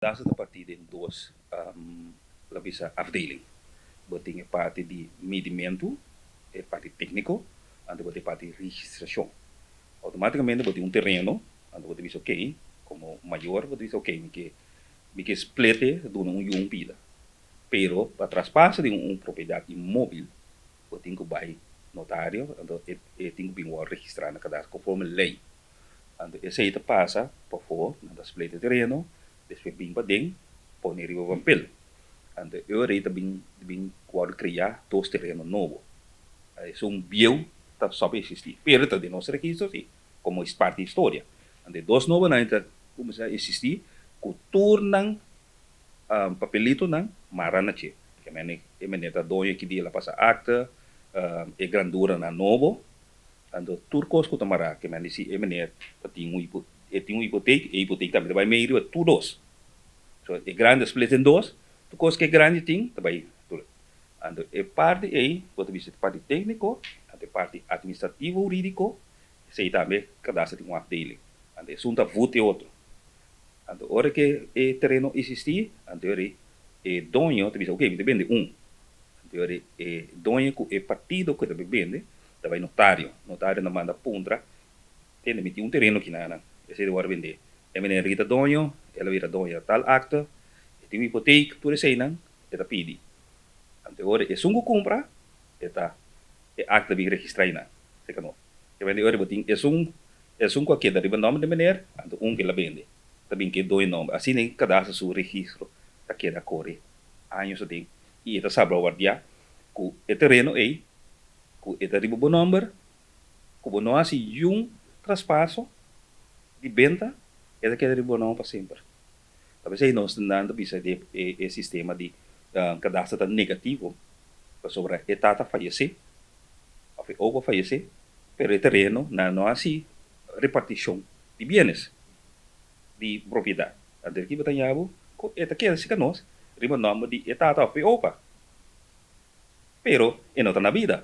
Kadaster ta partí den dos, laga bisa, afdeling. Bo tin e parti di midimentu, e parti tékniko, anto bo tin e parti di registrashon. Outomátikamente bo tin un tereno, anto bo ta bisa ok, komo mayor bo ta bisa ok, mi ke split e, duna un yu un pida. Pero pa traspaso di un propiedat inmóbil, bo tin ku bai notario, anto e tin ku bin wòrdu registrá na kadaster konforme lei. Anto esei ta pasa pafó, nan ta split e tereno, despues bin paden, pone riba papel. Anto e ora ei ta bin wòrdu kreá dos tereno nobo. Esun bieu ta stòp eksistí, pero ta den nos registro sí, komo parti di historia. Anto e dos nobonan ta kuminsá eksistí ku tur nan papelitonan mará na dje. Ke men e meneer ta doño ki dia el a pasa akte, e granduranan nobo, anto tur kos ku ta mará, ke men di si e meneer ta tin un e tin un hipotek, e hipotek tambe ta bai mei riba tur dos. So e grandi a split den dos, tur kos ku e grandi tin ta bai tur. Anto e parti ei bo ta bisa e parti tékniko, anto e parti administrativo hurídiko, esei tambe kadaster tin un afdeling. Anto esun ta voet e otro. Anto ora ku e tereno eksistí, anto ora e doño ta bisa ok, mi ta bende un. Anto ora e doño ku e partido ku e ta bende ta bai notario. Notario ta manda puntra: "Tende, mi tin un tereno akinan, esei ta wòrdu bendé. E meneer aki ta doño, el a bira doño tal akte, e tin un hipotek, tur eseinan e ta pidi." Anto ora esun ku kumpra, e ta e akte bin registrá einan, serka nos. E bende ora bo tin esun ku a keda riba nòmber di meneer, anto un ku el a bende ta bin ke doño nòmber. Asina e kadaster su registro ta keda kore años aden i e ta salbaguardiá ku e tereno ei ku e ta riba bo nòmber, ku bo no hasi yun traspaso di benta, e ta keda riba bo nòmber pa semper. Ta p'esei nos nan ta bisa di e sistema di kadaster ta negativo, pasobra e tata fayesé òf e opa fayesé, pero e tereno nan no hasi repartishon di bienes di propiedat. Anto aki bo ta haña bo ku e ta keda serka nos riba nòmber di e tata òf e opa, pero e no ta na bida.